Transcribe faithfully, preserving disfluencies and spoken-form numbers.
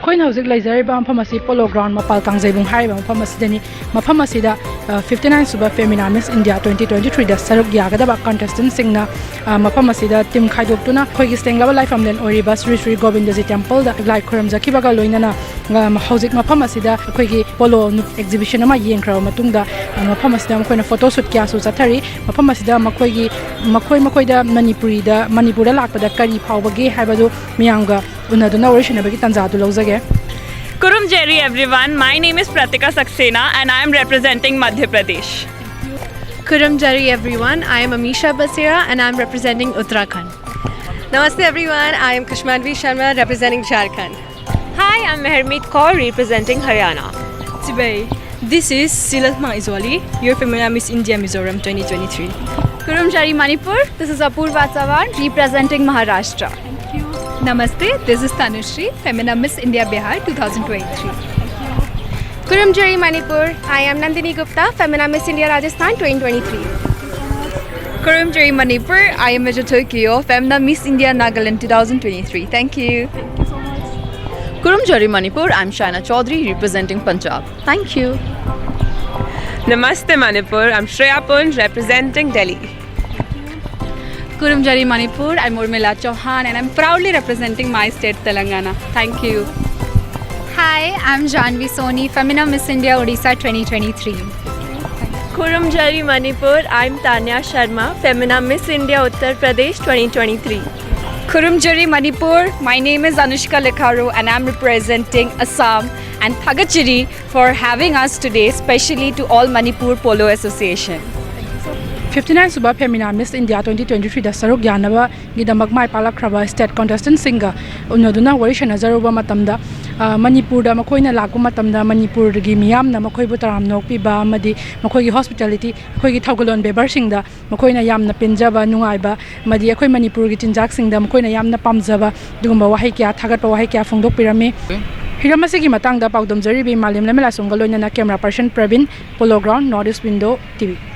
ꯑꯩꯈꯣꯏꯅ ꯍꯧꯖꯤꯛ ꯂꯩꯖꯔꯤꯕ ꯃꯐꯝ ꯑꯁꯤ ꯄꯣꯂꯣ ꯒ꯭ꯔꯥꯎꯟ, ꯃꯄꯥꯜ ꯀꯥꯡꯖꯩꯕꯨꯡ ꯍꯥꯏꯔꯤꯕ ꯃꯐꯝ ꯑꯁꯤꯗꯅꯤ꯫ ꯃꯐꯝ ꯑꯁꯤꯗ, ꯑ, ꯐꯤꯐꯇꯤ ꯅꯥꯏꯟ ꯁꯨꯕ ꯐꯦꯃꯤꯅꯥ ꯃꯤꯁ ꯏꯟꯗꯤꯌꯥ ꯇ꯭ꯋꯦꯟꯇꯤ ꯇ꯭ꯋꯦꯟꯇꯤ ꯊ꯭ꯔꯤꯗ ꯁꯔꯨꯛ ꯌꯥꯒꯗꯕ ꯀꯟꯇꯦꯁꯇꯦꯟꯠꯁꯤꯡꯅ, ꯑ, ꯃꯐꯝ ꯑꯁꯤꯗ ꯇꯤꯝ ꯈꯥꯏꯗꯣꯛꯇꯨꯅ ꯑꯩꯈꯣꯏꯒꯤ ꯁꯦꯡꯂꯕ ꯂꯥꯏꯐꯝꯂꯦꯟ ꯑꯣꯏꯔꯤꯕ ꯁ꯭ꯔꯤ ꯁ꯭ꯔꯤ ꯒꯣꯕꯤꯟꯗꯖꯤ ꯇꯦꯝꯄꯜꯗ ꯂꯥꯏ ꯈꯨꯔꯨꯝꯖꯈꯤꯕꯒ ꯂꯣꯏꯅꯅ, ꯑ, ꯍꯧꯖꯤꯛ ꯃꯐꯝ ꯑꯁꯤꯗ ꯑꯩꯈꯣꯏꯒꯤ ꯄꯣꯂꯣ ꯑꯦꯛꯖꯤꯕꯤꯁꯟ ꯑꯃ ꯌꯦꯡꯈ꯭ꯔꯕ ꯃꯇꯨꯡꯗ, ꯑ, ꯃꯐꯝ ꯑꯁꯤꯗ ꯃꯈꯣꯏꯅ ꯐꯣꯇꯣ ꯁꯨꯠ ꯀꯌꯥꯁꯨ ꯆꯠꯊꯔꯤ꯫ ꯃꯐꯝ ꯑꯁꯤꯗ ꯃꯈꯣꯏꯒꯤ, ꯃꯈꯣꯏ ꯃꯈꯣꯏꯗ ꯃꯅꯤꯄꯨꯔꯤꯗ, ꯃꯅꯤꯄꯨꯔꯗ ꯂꯥꯛꯄꯗ ꯀꯔꯤ ꯐꯥꯎꯕꯒꯦ ꯍꯥꯏꯕꯗꯨ ꯃꯤꯌꯥꯝꯒ ꯎꯅꯗꯨꯅ ꯋꯥꯔꯤ ꯁꯥꯟꯅꯕꯒꯤ ꯇꯥꯟꯖꯥ ꯑꯗꯨ ꯂꯧꯖꯒꯦ꯫ Kurum Jerry everyone, my name is Pratika Saxena and I am representing Madhya Pradesh. Kurum Jerry everyone, I am Amisha Basera and I am representing Uttarakhand. Namaste everyone, I am Kushmanvi Sharma representing Jharkhand. Hi, I'm Mehermeet Kaur representing Haryana. Sibei. This is Silalma Izoli, your Femina Miss India Mizoram twenty twenty-three. Kurum Jerry Manipur, this is Apurva Chavan representing Maharashtra. Namaste, this is Tanushree, Femina Miss India Bihar two thousand twenty-three. Kurum Jerry Manipur, I am Nandini Gupta, Femina Miss India Rajasthan twenty twenty-three. Kurum Jerry Manipur, I am Major Tokyo, Femina Miss India Nagaland two thousand twenty-three. Thank you. Kurum Jerry Manipur, I'm Shaina Chaudhary representing Punjab. Thank you. Namaste Manipur, I'm Shreya Punj representing Delhi. Kurum Jerry Manipur, I'm Urmila Chauhan and I'm proudly representing my state Telangana. Thank you. Hi, I'm Janvi Soni, Femina Miss India Odisha twenty twenty-three. Kurum Jerry Manipur, I'm Tanya Sharma, Femina Miss India Uttar Pradesh twenty twenty-three. Kurum Jerry Manipur, my name is Anushka Lekharu and I'm representing Assam and Thagachiri for having us today, specially to all Manipur Polo Association. Fifty nine ꯁꯨꯕ ꯐꯦꯃꯤꯅꯥ ꯃꯤꯁ India twenty twenty ꯊ꯭ꯔꯤꯗ ꯁꯔꯨꯛ ꯌꯥꯅꯕꯒꯤꯗꯃꯛ ꯃꯥꯏ ꯄꯥꯛꯂꯛꯈ꯭ꯔꯕ state ꯀꯟꯇꯦꯁꯇꯦꯟꯠꯁꯤꯡꯒ ꯎꯅꯗꯨꯅ ꯋꯥꯔꯤ ꯁꯥꯟꯅꯖꯔꯨꯕ ꯃꯇꯝꯗ, ꯑ, ꯃꯅꯤꯄꯨꯔꯗ ꯃꯈꯣꯏꯅ ꯂꯥꯛꯄ ꯃꯇꯝꯗ ꯃꯅꯤꯄꯨꯔꯒꯤ ꯃꯤꯌꯥꯝꯅ ꯃꯈꯣꯏꯕꯨ ꯇꯔꯥꯝꯅ ꯑꯣꯛꯄꯤꯕ ꯑꯃꯗꯤ ꯃꯈꯣꯏꯒꯤ ꯍꯣꯁꯄꯤꯇꯥꯂꯤꯇꯤ, ꯑꯩꯈꯣꯏꯒꯤ ꯊꯧꯒꯜꯂꯣꯟ ꯕꯦꯕꯔꯁꯤꯡꯗ ꯃꯈꯣꯏꯅ ꯌꯥꯝꯅ ꯄꯦꯟꯖꯕ, ꯅꯨꯡꯉꯥꯏꯕ ꯑꯃꯗꯤ ꯑꯩꯈꯣꯏ ꯃꯅꯤꯄꯨꯔꯒꯤ ꯆꯤꯟꯖꯥꯛꯁꯤꯡꯗ ꯃꯈꯣꯏꯅ ꯌꯥꯝꯅ ꯄꯥꯝꯖꯕ ꯑꯗꯨꯒꯨꯝꯕ ꯋꯥꯍꯩ ꯀꯌꯥ, ꯊꯥꯒꯠꯄ ꯋꯥꯍꯩ ꯀꯌꯥ ꯐꯣꯡꯗꯣꯛꯄꯤꯔꯝꯃꯤ꯫ ꯍꯤꯔꯝ ꯑꯁꯤꯒꯤ ꯃꯇꯥꯡꯗ ꯄꯥꯎꯗꯝꯖꯔꯤꯕꯤ ꯃꯥꯂꯦꯝ ꯂꯩꯃꯂꯥꯁꯣꯡꯒ ꯂꯣꯏꯅꯅ camera person Praveen, Polo Ground, North East Window, T V꯫